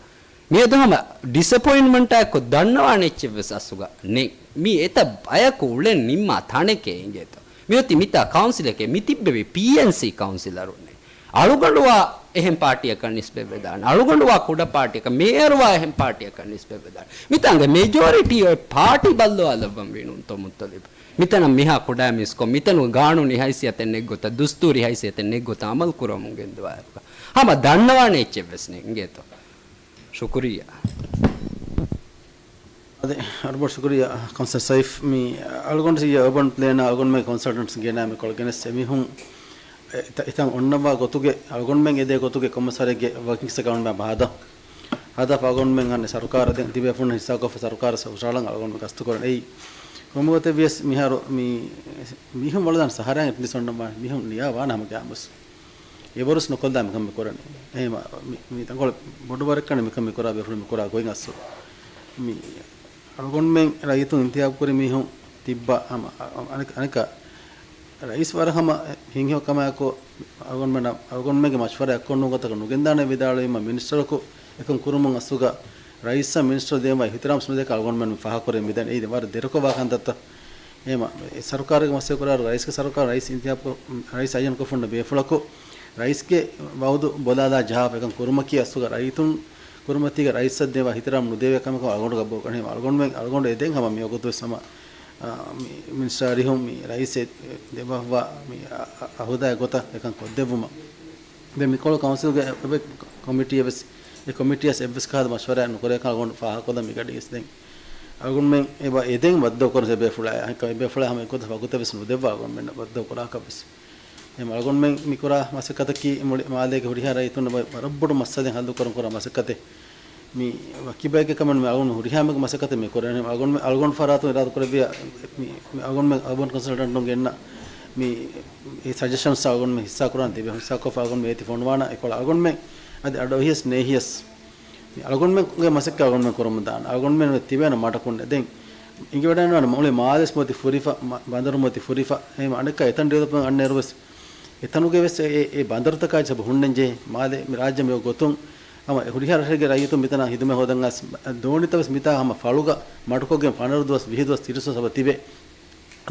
މިއަދު ހަމަ ޑިސަޕޮއިންޓްމަންޓާ އެއްކޮށް ދަންނަވާނެ އެއްޗެއްވެސް އަސްލުގަ ނެތް. މީ އެތައް ބަޔަކު އުޅެން ނިންމާ ތަނެކޭ އިނގޭތަ؟ މިއޮތީ މިތާ ކައުންސިލެކޭ، މި ތިއްބެވި ޕީއެންސީ ކައުންސިލަރުންނޭ. އަޅުގަނޑުވާ އެހެން ޕާޓީއަކަށް ނިސްބަތްވެދާނެ. އަޅުގަނޑުވާ ކުޑަ ޕާޓީއަކަށް، މޭޔަރުވާ އެހެން ޕާޓީއަކަށް ނިސްބަތްވެދާނެ. މިތާނގެ މެޖޯރިޓީ އޮތް ޕާޓީ ބައްލަވާލައްވަން ވީ ނޫންތޯ މުއްތަލިބް؟ މިތަނަށް މިހާ ކުޑައިމީސްކޮށް، މިތަނުގެ ގާނޫނީ ހައިސިއްޔަތެއް ނެތްގޮތަށް، ދުސްތޫރީ ހައިސިއްޔަތެއް ނެތްގޮތަށް އަމަލު ކުރަމުން ގެންދުވާއިރުގަ ހަމަ ދަންނަވާނެ އެއްޗެއްވެސް ނެތް އިނގޭތޯ. ޝުކުރިއްޔާ. އަދި އަރުބޮޑު ޝުކުރިއްޔާ ކައުންސިލަރ ސައިފް. މި އަޅުގަނޑު ސިއްޔާ އަރބަން ޕްލޭނާ އަޅުގަނޑުމެން ކޮންސަލްޓަންޓްސް ގެނައި މިކޮޅަށް ގެނެސް އެމީހުން އެ، އެތަ-، އެތަން އޮންނަވާ ގޮތުގެ، އަޅުގަނޑުމެން އެދޭ ގޮތުގެ ކޮންމެސް ވަރެއްގެ ވަކިން ސެކަންޑް މެމްބަރ ހަދާ. ހަދާފަ އަޅުގަނޑުމެން އަންނަ ސަރުކާރަށް ދެން ތިބޭފުޅުން ހިއްސާކޮށްފަ ސަރުކާރަށް ހުށަހަޅަން އަޅުގަނޑު ގަސްތުކުރަން. އެއީ ކޮންމެ ގޮތެއް ވިޔަސް މިހާރު މި މީހުން ވަޅުދާން ސަހަރާއިން އެޓްލީސްޓް އޮންނަ މީހުން ނިޔާ ވާނެ ހަމަ ގާމުސް. އެވަރުސް ނުކޮށްލާ މިކަން މި ކުރަނީ. އެހެން މި، މި ތަންކޮޅެއް ބޮޑު ވަރެއްކަން މިކަން މި ކުރާ ބޭފުޅުން މި ކުރާ ގޮތް އަސްލު. މި އަޅުގަނޑުމެން ރައްޔިތުން އިންތިހާބު ކުރި މީހުން ތިއްބާ ހަމަ، އަ-، އަ-، އަނެކަ، އަނެކަ ރައީސް ވަރަށް ހަމަ ހިތްހެޔޮ ކަމާއެކު އަޅުގަނޑުމެން، އަޅުގަނޑުމެންގެ މަޝްވަރާ އެއްކޮށް ނޫން ގޮތަކަށް ނުގެންދާނެ ވިދާޅުވީމަ މިނިސްޓަރަކު އެކަން ކުރުމުން އަސްލުގަ ރައީސްއަށް މިނިސްޓަރު ދޭންވާ އިޙްތިރާމް ސުންނަތަކަށް އަޅުގަނޑުމެން ފާހަގަކުރެވި މިދަނީ. އެއީ ވަރަށް ދެރަކޮށްވާ ކަންތައްތައް. އެހެން ސަރުކާރުގެ މަސައްކަތް ކުރާއިރު، ރައީސްގެ ސަރުކާރު، ރައީސް އިންތިހާބު، ރައީސް އައްޔަންކޮށްފަ ހުންނަ ބޭފުޅަކު ރައީސްގެ ވައުދު ބަލާލާ ޖަހާފަ އެކަން ކުރުމަކީ އަސްލުގަ ރައްޔިތުން ކުރިމަތީގަ ރައީސަށް ދޭންވާ އިޙްތިރާމް ނުދެވޭ ކަމަކަށް އަޅުގަނޑު ގަބޫލު ކުރަނީ. އަޅުގަނޑުމެން، އަޅުގަނޑު އެދެން ހަމަ މިވަގުތުވެސް ހަމަ، އާ، މި-، މިނިސްޓަރ އަރިހުން މި ރައީސް ދެއްވާ މި އަ-، އަ-، އަހުދާއެއް ގޮތަށް އެކަން ކޮށްދެއްވުމަށް. ދެން މިކޮޅު ކައުންސިލްގެ އެ-، އެ-، ކޮމިޓީއަށް ވެސް، އެ ކޮމިޓީއަށް އެއްވެސް ކަހަލަ މަޝްވަރާއެއް ނުކުރޭކަން އަޅުގަނޑު ފާހަގަކޮށްލަން މިގަޑީގަސް. ދެން އަޅުގަނޑުމެން އެބަ އެދެން ބައްދަލުކުރަން އެބޭފުޅާ. އެ ބޭފުޅާ ހަމަ އެއްގޮތަށް ވަގުތެއް ވެސް ނުދެއްވާ އަޅުގަނޑުމެންނަށް ބައްދަލުކުރާކަށް ވެސް. އެހެން އަޅުގަނޑުމެން މިކުރާ މަސައްކަތަކީ މުޅި މާލޭގެ ހުރިހާ ރައްޔިތުންނަށް ވަރަށް ބޮޑު މައްސަލައެއް ހައްލުކުރަން ކުރާ މަސައްކަތެއް. މި ވަކި ބައެއްގެ ކަމެއް ނުވެ، އަޅުގަނޑު ހުރިހާ އެންމެ މަސައްކަތެއް މި ކުރަނީ. އަޅުގަނޑު، އަޅުގަނޑު ފަރާތުން އިރާދަ ކުރެއްވިޔާ، މި، މި އަޅުގަނޑު އަރބަން ކޮންސަލްޓަންޓުން ގެންނަ މި، މި ސަޖެޝަންސް އަޅުގަނޑު ހިއްސާ ކުރާން ތިބޭ، ހިއްސާކޮށްފަ އަޅުގަނޑު އޭތި ފޮނުވާނަ އެކޮޅަށް އަޅުގަނޑުމެން އަދި އަޑުއެހިޔަސް ނޭހިޔަސް މި އަޅުގަނޑުމެންގެ މަސައްކަތް އަޅުގަނޑުމެން ކުރަމުން ދާން. އަޅުގަނޑުމެން ތިބޭނެ މަޑަކުންނެ. ދެން އިނގިވަޑައިންވާނެ މުޅި މާލެސް މޮތި ފުރިފަ، މަ-، ބަނދަރު މޮތި ފުރިފަ. އެހެން އަނެއްކާ އެތަން ޑިވެލޮޕް އަންނައިރު ވެސް އެތަނުގެ ވެސް އެ، އެ ބަނދަރުތަކާ ސަބަބު ހުންނަންޖެހޭ. މާލެ މި ރާއްޖެ މި ގޮތުން ހަމަ ހުރިހާ ރަށެއްގެ ރައްޔިތުން މިތަނަށް ހިދުމަތް ހޯދަން އައިސް ދޯނިތައް ވެސް މިތާ ހަމަ ފަޅުގަ މަޑުކޮށްގެން ފަނަރަ ދުވަސް، ވިހި ދުވަސް، ތިރީސް ދުވަސް ސަބަބު ތިބޭ.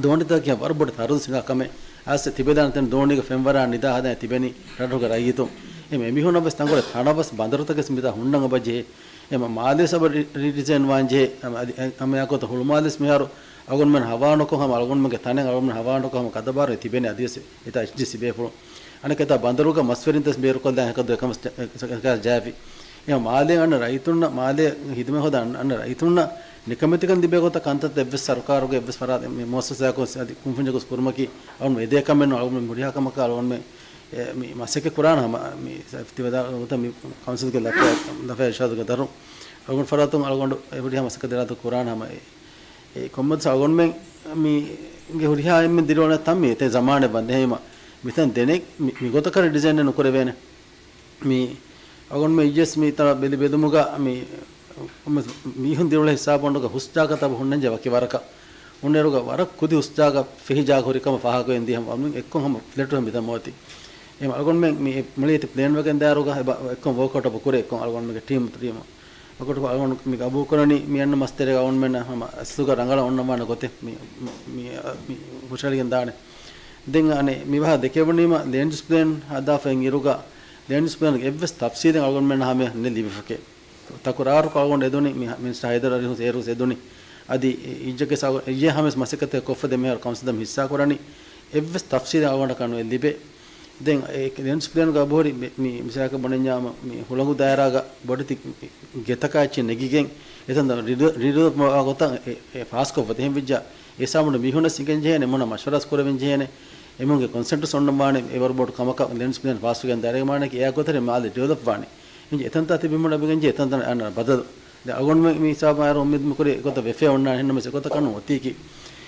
ދޯނިތަކަކީ ވަރަށް ބޮޑު ތަރުދު ސިނގާ ކަމެއް. އައިސް ތިބެދާނެ ތަން ދޯނީގަ ފެންވަރާ ނިދާ ހަދައި ތިބެނީ ރަށްރަށުގެ ރައްޔިތުން. އެ އެމީހުންނަށް ވެސް ތަންކޮޅެއް ތަނަށް ވެސް ބަނދަރުތަކެއް މިތާ ހުންނަން އެބަޖެހޭ. އެ މާލޭ ސަބަބު ރީ-، ރީޑިޒައިން ވާން ޖެހޭ. އަމ-، އަދި އެ-، އަމަޔާކޮތަ ހުޅުމާލެސް މިހާރު އަޅުގަނޑުމެން ހަވާނުކޮށް ހަމަ އަޅުގަނޑުމެންގެ ތަނެއް އަޅުގަނޑުމެން ހަވާނުކޮށް ހަމަ ގަދަބާރު ތިބެނީ އަދިވެސް އެތާ އެޗްޑީސީ ބޭފުޅުން. އަނެކަ އެތާ ބަނދަރުގަ މަސްވެރިންތައް ބޭރުކޮށްލާ އެކަދު އެކަމަސް ޖަ-، އެ-، އެ-، ޖައިފި. އެ މާލޭ އަންނަ ރައްޔިތުންނަށް، މާލޭ ހިދުމަތް ހޯދާ އަން-، އަންނަ ރައްޔިތުންނަށް ނިކަމެތިކަން ލިބޭ ގޮތަށް ކަންތައްތައް އެއްވެސް ސަރުކާރުގެ އެއްވެސް ފަރާތެއް މި މުއައްސަސާއަކުން އަދި ކުންފުންޏަކުން ކުރުމަކީ އަޅުގަނޑު އެދޭ ކަމެއް ނޫން. އަޅުގަނޑު ހުރިހާ ކަމަކަށް އަޅުގަނޑު މި މަސައްކަތް ކުރާނަ ހަމަ މި ތިބެދާ ނުވަތަ މި ކައުންސިލްގެ ލަފަ-، ލަފަ އިރުޝާދުގެ ދަރުން އަޅުގަނޑު ފަރާތުން އަޅުގަނޑު އެ ހުރިހާ މަސައްކަތް ދެރާތު ކުރާނަ ހަމަ އެ، އެ ކޮންމެސް އަޅުގަނޑުމެން މީގެ ހުރިހާ އެންމެން ދިރިއުޅޭ ތަން މީ އެތެއް ޒަމާނެއް ބަންދެހޭމަ މިތަން ދެނެ މި، މިގޮތަކަށް ޑިޒައިނެއް ނުކުރެވޭނެ. މި އަޅުގަނޑުމެން އިއްޔެސް މި ތަޅަ ބެލި ބެލުމުގަ މި މީހުން ދިރިއުޅޭ ހިސާބު އޮންޑުގަ ހުސް ޖާގަތައް ހުންނަންޖެ ވަކި ވަރަކަށް. ހުންނައިރުގަ ވަރަށް ކުދި ހުސް ޖާގަ ފެހި ޖާގަ ހުރި ކަމަށް ފާހަގަވެން ދިޔަ އަޅުގަނޑުމެން އެއްކޮށް ހަމަ ފްލެޓު ހަމަ މިތަން މޯތި. އެ އަޅުގަނޑުމެން މި މުޅި އެތި ޕްލޭން ވެގެން ދާއިރުގަ އެބަ އެއްކޮށް ވޯކްއައުޓް އެބަ ކުރޭ އެއްކޮށް އަޅުގަނޑުމެންގެ ޓީމް ޓީމަށް. އަޅުގަނޑު މި ގަބޫލު ކުރަނީ މި އަންނަ މަސް ތެރޭގަ އަޅުގަނޑުމެންނަށް ހަމަ އަސްލުގަ ރަނގަޅަށް އޮންނަންވާނެ ގޮތެއް މި، މި، މި، މި ހުށަހެޅިގެން ދާނެ. ދެން އަނެއް މި ވާހަކަ ދެކެވުނީމަ ލޭންޑް ޔޫސް ޕްލޭން ހަދާފަ އިން އިރުގަ ލޭންޑް ޔޫސް ޕްލޭންގެ އެއްވެސް ތަފްސީލެއް އަޅުގަނޑުމެންނަށް ހަމަޔަށް ނެތް ލިބިފަކޭ. ތަކުރާރުކޮށް އަޅުގަނޑު އެދުނީ މި މިނިސްޓަރ ހައިދަރު އަރިހުސް އޭރުސް އެދުނީ. އަދި އިއްޒަތްގެ ސަ-، އެއްޔެ ހަމަޔަސް މަސައްކަތެއް ކޮށްފަ ދެ މިހާރު ކައުންސިލް ހިއްސާ ކުރަނީ އެއްވެސް ތަފްސީލެއް އަޅުގަނޑަކަށް ނުވެ ލިބޭ. ދެން އެ ލޭންޑް ޔޫސް ޕްލޭންގަ އަބުހުރި މި، މި މިސާލަކަށް ބުނަންޏާމަ މި ހުޅަނގު ދާއިރާގަ ބޮޑެތި ގެތަކާ އެއްޗެއް ނެގިގެން އެތަން ރިޑި-، ރިޑިވެލޮޕް ގޮތަށް އެ، އެ ފާސްކޮށްފަ ދެހެން ވެއްޖާ އެ ހިސާބުން މީހުންނަށް ސިނގެން ޖެހޭނެ، މުނަ މަޝްވަރާސް ކުރެވެން ޖެހޭނެ، އެމީހުންގެ ކޮންސެންޓް އޮންނަން ވާނެ، އެ ވަރު ބޮޑު ކަމަކަށް ލޭންޑް ޔޫސް ޕްލޭން ފާސްވެގެން ދާއިރާގެ މާނައަކީ އެއާ ގޮތަށް މާލެ ޑިވެލޮޕް ވާނެ. އިން އެތަންތާ ތިބި މުނަ ބިގެން ޖެ އެތަންތަން އަންނަ ބަދަލު. ދެ އަޅުގަނޑުމެން މި ހިސާބު އައިރު އުއްމީދު މިކުރި އެގޮތަށް ވެފަ އޮންނާނެ ހެންނަމަސް އެގޮތަކަށް ނު އޮތީކީ.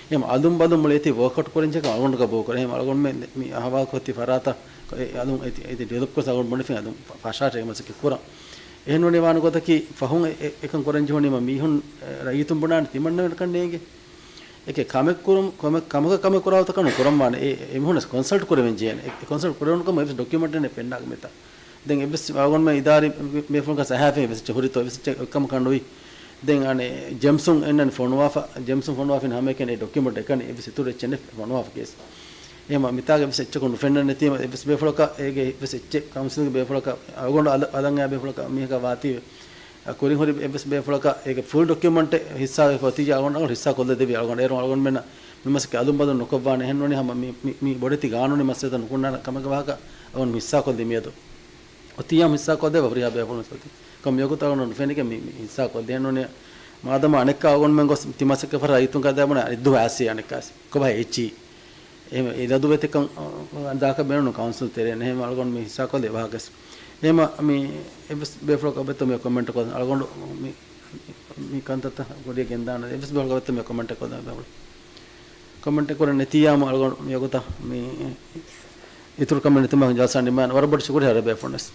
އެހެން އަލުން ބަލުން މުޅި އެތި ވޯކްއައުޓް ކުރަން ޖެހޭ އަޅުގަނޑު ގަބޫލު ކުރޭ. އެހެން އަޅުގަނޑުމެން މި އަހަވާ ކޮށް ތި ފަރާތަށް އެ އަލުން އެތި، އެތި ޑިވެލޮޕް ކޮށް އަޅުގަނޑު ބުނެފިން އަލުން ފަ-، ފަށާށޭ މަސައްކަތް ކުރަން. އެހެން ވަނީ ވާނެ ގޮތަކީ ފަހުން އެ، އެ، އެކަން ކުރަން ޖެހުނީމަ މީހުން، އެ، ރައްޔިތުން ބުނާނެ ތިމަންނަމެން ކަން ނޭނގެ. އެކެ ކަމެއް ކުރުން، ކަމެއް، ކަމަކަށް ކަމެއް ކުރާ ގޮތަކަށް ނުކުރަން ވާނެ. އެ، އެ މީހުންނަށް ކޮންސަލްޓް ކުރެވެން ޖެހޭނެ. އެ، އެ ކޮންސަލްޓް ކުރެވުނު ކަމަށް އެއްވެސް ޑޮކިއުމަންޓެއް ނެތް ފެންނާކަށް މިތާ. ދެން އެއްވެސް އަޅުގަނޑުމެން އިދާރީ ބޭފުޅުން ސަހާފައެއް އެއްވެސް އެއްޗެއް ހުރިތޯ އެއްވެސް އެއްޗެއް އެއްކަމަކަށް ނުވި. ދެން އަނެއް ޖޭމްސުން އެންނަން ފޮނުވާފަ، ޖޭމްސުން ފޮނުވާފިން ހަމައެކަނި ޑޮކިއުމަންޓް އެކަނި އެއްވެސް އިތުރު އެއްޗެއް ނެތް ފޮނުވާފަ ކޭސް. އެހެން މިތާގެ އެއްވެސް އެއްޗަކު ނުފެންނަން ނެތީމަ އެއްވެސް ބޭފުޅަކަށް އޭގެ އެއްވެސް އެއްޗެއް ކައުންސިލްގެ ބޭފުޅަކަށް އަޅުގަނޑު އަލަ-، އަލަން އައި ބޭފުޅަކަށް މީހަކަށް ވާތީވެ. އަ، ކުރިން ހުރި އެއްވެސް ބޭފުޅަކަށް އޭގެ ފުލް ޑޮކިއުމަންޓެއް ހިއްސާވެފަ އޮތިއްޔާ އަޅުގަނޑު ހިއްސާ ކޮށްލަދެއްވި އަޅުގަނޑު. އޭރުން އަޅުގަނޑުމެންނަށް މި މަސައްކަތް އަލުން ބަލުން ނުކޮށްވާނެ. އެހެން ވަނީ ހަމަ މި، މި، މި ބޮޑެތި ގާނޫނީ މައްސަލަތައް ނުކުންނާނެ ކަމެއްގެ ވާހަކަ އަޅުގަނޑު ހިއްސާ ކޮށްލީ މިއަދު. އޮތިއްޔާ ހިއްސާ ކޮށްދެއްވާ ހުރިހާ ބޭފުޅުން އޮތީ. ކޮން މިވަގުތު އަޅުގަނޑު ނުފެނިގެން މި، މި ހިއްސާ ކޮށްދޭން ވަނީ. މާދަމާ އަނެއްކާ އަޅުގަނޑުމެން ގޮސް ތިމަސައްކަތް ފަށާ އައިސް ތުން ކަން ދާބުނާ އަނެއް ދުވަހު އައިސީ އަނެއްކާސް. ކޮބާ އެއްޗީ؟ އެހެން އެ ލަދުވެތިކަން ދާކަށް ބޭނުން ކައުންސިލް ތެރޭން. އެހެން އަޅުގަނޑު މި ހިއްސާކޮށްލި ވާހަކަސް. އެހެމަ މި އެއްވެސް ބޭފުޅަކު އަބަދު މި ކޮމެންޓް ކޮށް އަޅުގަނޑު މި، މި ކަންތައްތައް ގޮޑިއަށް ގެންދާނެ. އެއްވެސް ބޭފުޅަކު އަބަދު މި ކޮމެންޓް ކޮށް ކޮމެންޓް ކުރެ ނެތިޔާމަ އަޅުގަނޑު މި ވަގުތަށް މި އިތުރު ކަމެއް ނެތުމަ ޖަލްސާ ނިމާން. ވަރަށް ބޮޑަށް ޝުކުރިއްޔާ ބޭފުޅުންނަސް.